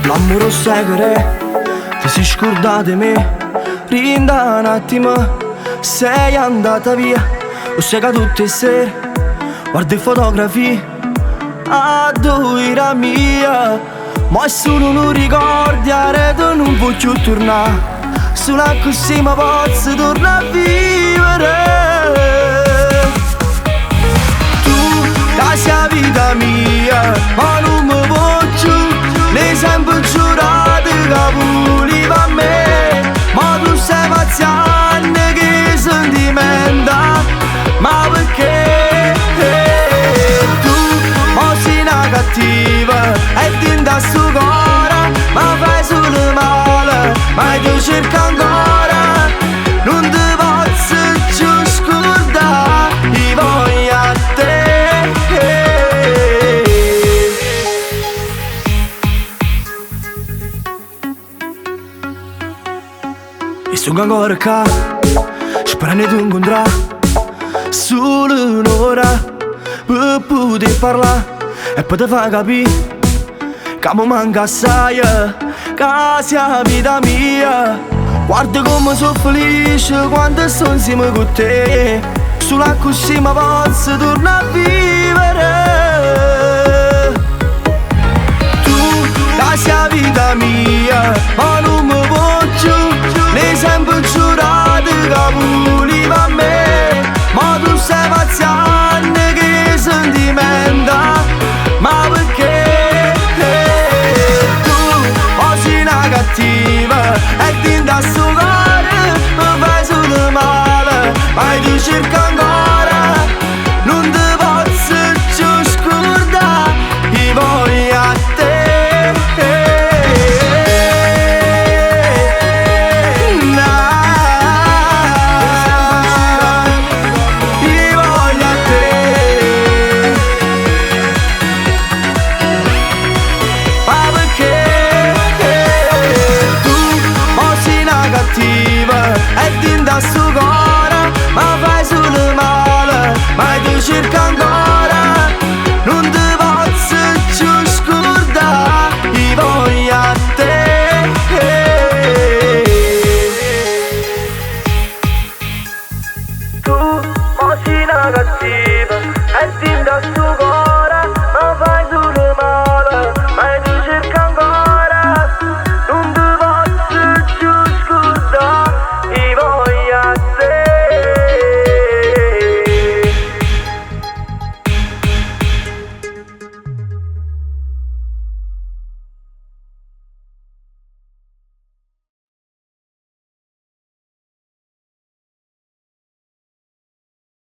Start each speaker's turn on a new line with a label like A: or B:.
A: L'ammore 'o ssaje che d'è? Te si scurdat 'e me Dint' 'a n'attimo Sei andata via 'O ssaje ca tutt' 'e sere Guardo 'e fotografie Addò ira 'a mia Mo è solo nu ricordo e aret nun può cchiù turnà Solo accussì me pozzo turnà a vivere Tu ca si 'a vita mia Ma nun me può cchiù L'hai sempre giurato ca vulive a me Ma tu stai pazzianno che sentimento Ma perché tu mo si 'na cattiva E dint' a stu core Ma fai solo male Ma ti cerco ancora Nun te posso cchiù scurdà Io voglio a te. E stongo ancora ccà Speranno 'e te 'ncuntrà Sulo n'ora Pe putè parlà E pe te fa capì Ca me manca assaje Ca si 'a vita mia Guarda comme so' felice Quando sto 'nsieme cu te Sulo accussì me pozzo turnà a vivere Tu ca si 'a vita mia Ma nun.